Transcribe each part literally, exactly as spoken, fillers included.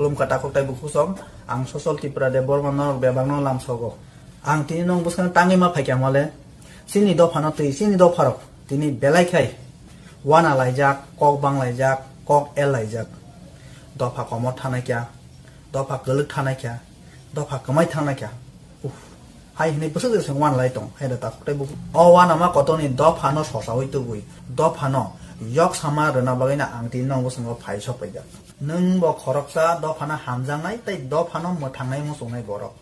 Khulumkha takhuk tei bukhuk song, ang Sosol Tripura Debbarma norok bebakno lamsogo. Ang tini nwng bwskang tangwi ma phaikha mole, chini dophano twi, chini dopharok tini belai khai wana laijak, kok bang laijak, kok el laijak. Dopha komor thanai kya, dopha kwlwk thanai kya, dopha kwmai thanai kya. Uff. Hai hwnwi bwswk se wan lai tong, hai da takhuk tei bukhuk. O wanama kotorni dophano sosaui tubui, dophano yok sama rwna bagwino ang tini nwng bwskango phai sok paijak. Nwng bo khoroksa dophano hamjaknai tei dophano mwthangnai muchungnai borok.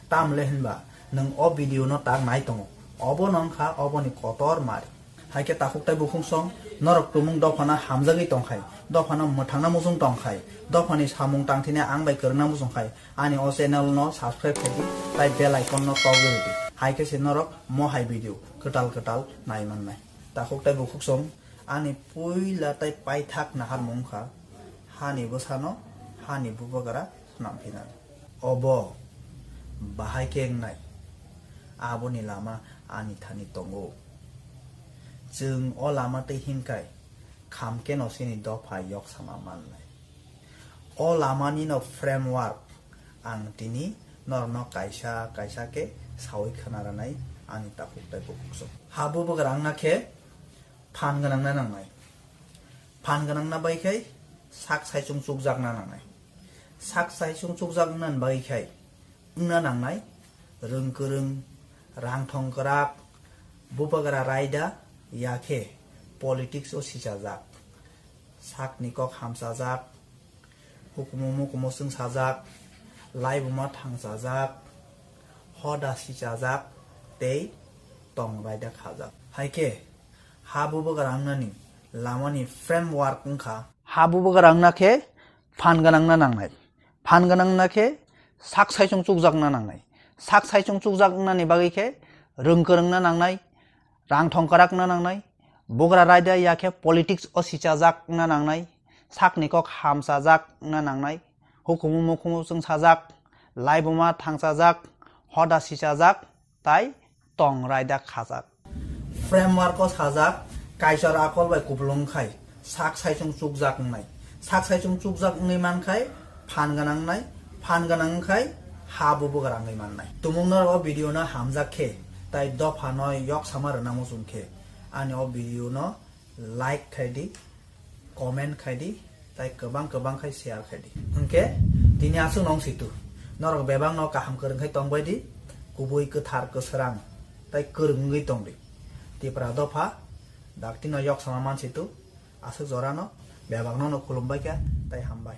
Tamle hwnba nwng o video no tak nai tongo. Obono wngkha oboni kotor mari. Hai khe takhuk tei bukhuk song, norok tumung dophano hamjagwi tongkhai, dophano mwthangna muchung tongkhai, dophani samung tangthini ang bai kwrwngna muchungkhai, ani o channel no subscribe khaidi, tai bell icon no togwi rwdi. Hai khe se norok mo hai video kwtal kwtal nai mannai. Takhuk tei bukhuk song, ani puila tai paithak naharmung wngkha, hani bwsano, hani bubagra swnam phinani. Obo bahai khe wngnai, aboni lama ani thani tongo. Chwng o lama twi hinkhai, khamkeno chini dopha yok sama mannai. O lamani no framework ang tini norokno kaisa kaisa khe saui khwna rwnai ani takhuk tei bukhuk song. Ha bubagra wngna khe phan gwnangna nangnai. Phan gwnangna bai khai sak saichung chukjakna nangnai. Sak saichung chukjak wngna bagwi khai wngna nangnai rwng kwrwng, rang thong kwrak, bubagra raida ya khe politics o sichajak, sakni kok hamchajak, hukumu mukumu chwngsajak, laibuma thangchajak, hoda sichajak tei tong raida khajak. Hai khe ha bubagra wngnani lamani framework wngkha. Ha bubagra wngna khe phan gwnangna nangnai. Phan gwnangna khe sak saichung chukjakna nangnai. Sak saichung chukjak wngnani bagwi khe rwng kwrwngna nangnai, rang thong kwrak wngna nangnai, bubagra raida ya khe politics o sichajak wngna nangnai, sakni kok hamchajak wngna nangnai, hukumu mukumu chwngsajak, laibuma thangchajak, hoda sichajak, tai tong raida khajak. Framework o sajak, Kaitor akol bai kupulung khai sak saichung chukjak wngnai. Sak saichung chukjak wngwi mankhai phan gwnang wngnai, phan gwnang wngkhai ha bubagra wngwi mannai. Tumung norok o video no hamjak khe tai dopha no yok sama rwna muchung khe ani o video no like khai di, comment khai di, tai kwbang kwbang khai share khai di. Hwnkhe tini aswk nong situ. Norok bebak no kaham kwrwng khai tong bai di, kubui kwthar kwswrang tai kwrwng wngwi tong di. Tipra dopha dakti no yok sama man situ, aswk jora no bebak no no khulum bai kha tai ham bai.